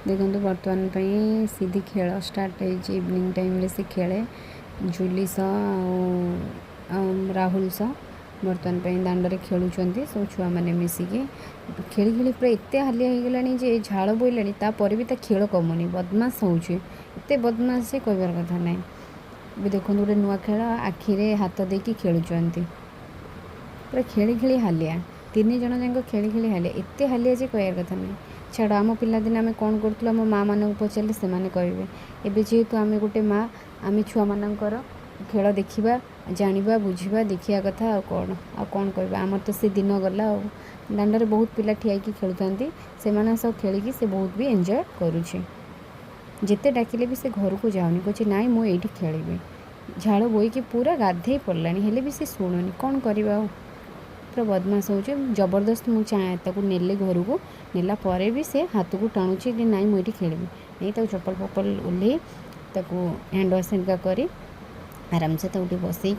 ଦେଖନ୍ତୁ, ବର୍ତ୍ତମାନ ପାଇଁ ସିଧି ଖେଳ ଷ୍ଟାର୍ଟ ହେଇଛି। ଇଭିନିଂ ଟାଇମ୍ରେ ସେ ଖେଳେ ଜୁଲି ସହ ଆଉ ଆଉ ରାହୁଲ ସହ। ବର୍ତ୍ତମାନ ପାଇଁ ଦାଣ୍ଡରେ ଖେଳୁଛନ୍ତି ସବୁ ଛୁଆମାନେ ମିଶିକି। ଖେଳି ଖେଳି ପୁରା ଏତେ ହାଲିଆ ହେଇଗଲାଣି ଯେ ଝାଳ ବୋହିଲାଣି, ତାପରେ ବି ତା ଖେଳ କମୁନି। ବଦମାସ ହେଉଛି, ଏତେ ବଦମାସ ଯେ କହିବାର କଥା ନାହିଁ। ଏବେ ଦେଖନ୍ତୁ, ଗୋଟେ ନୂଆ ଖେଳ, ଆଖିରେ ହାତ ଦେଇକି ଖେଳୁଛନ୍ତି। ପୁରା ଖେଳି ଖେଳି ହାଲିଆ, ତିନି ଜଣ ଯାକ ଖେଳି ଖେଳି ହାଲିଆ, ଏତେ ହାଲିଆ ଯେ କହିବାର କଥା ନାହିଁ। ଛାଡ଼, ଆମ ପିଲାଦିନେ ଆମେ କ'ଣ କରୁଥିଲୁ, ଆମ ମାଆ ମାନଙ୍କୁ ପଚାରିଲେ ସେମାନେ କହିବେ। ଏବେ ଯେହେତୁ ଆମେ ଗୋଟେ ମା, ଆମେ ଛୁଆମାନଙ୍କର ଖେଳ ଦେଖିବା, ଜାଣିବା, ବୁଝିବା, ଦେଖିବା କଥା। ଆଉ କ'ଣ, ଆଉ କ'ଣ କହିବା? ଆମର ତ ସେ ଦିନ ଗଲା। ଆଉ ଦାଣ୍ଡରେ ବହୁତ ପିଲା ଠିଆ ହେଇକି ଖେଳୁଥାନ୍ତି, ସେମାନଙ୍କ ସହ ଖେଳିକି ସେ ବହୁତ ବି ଏନ୍ଜୟ କରୁଛି। ଯେତେ ଡାକିଲେ ବି ସେ ଘରକୁ ଯାଉନି, କହୁଛି, "ନାଇଁ, ମୁଁ ଏଇଠି ଖେଳିବି।" ଝାଳ ବୋହିକି ପୁରା ଗାଧେଇ ପଡ଼ିଲାଣି, ହେଲେ ବି ସେ ଶୁଣୁନି। କ'ଣ କରିବା ଆଉ? ପୁରା ବଦମାସ ହେଉଛି। ଜବରଦସ୍ତ ମୁଁ ଚାହେଁ ତାକୁ ନେଲେ, ଘରକୁ ନେଲା ପରେ ବି ସେ ହାତକୁ ଟାଣୁଛି କି ନାଇଁ, ମୁଁ ଏଇଠି ଖେଳିବି। ନେଇ ତାକୁ ଚପଲ ଫପଲ ଓହ୍ଲେଇ, ତାକୁ ହ୍ୟାଣ୍ଡ ୱାଶ୍ ହେରିକା କରି, ଆରାମସେ ତାକୁ ଟିକେ ବସେଇକି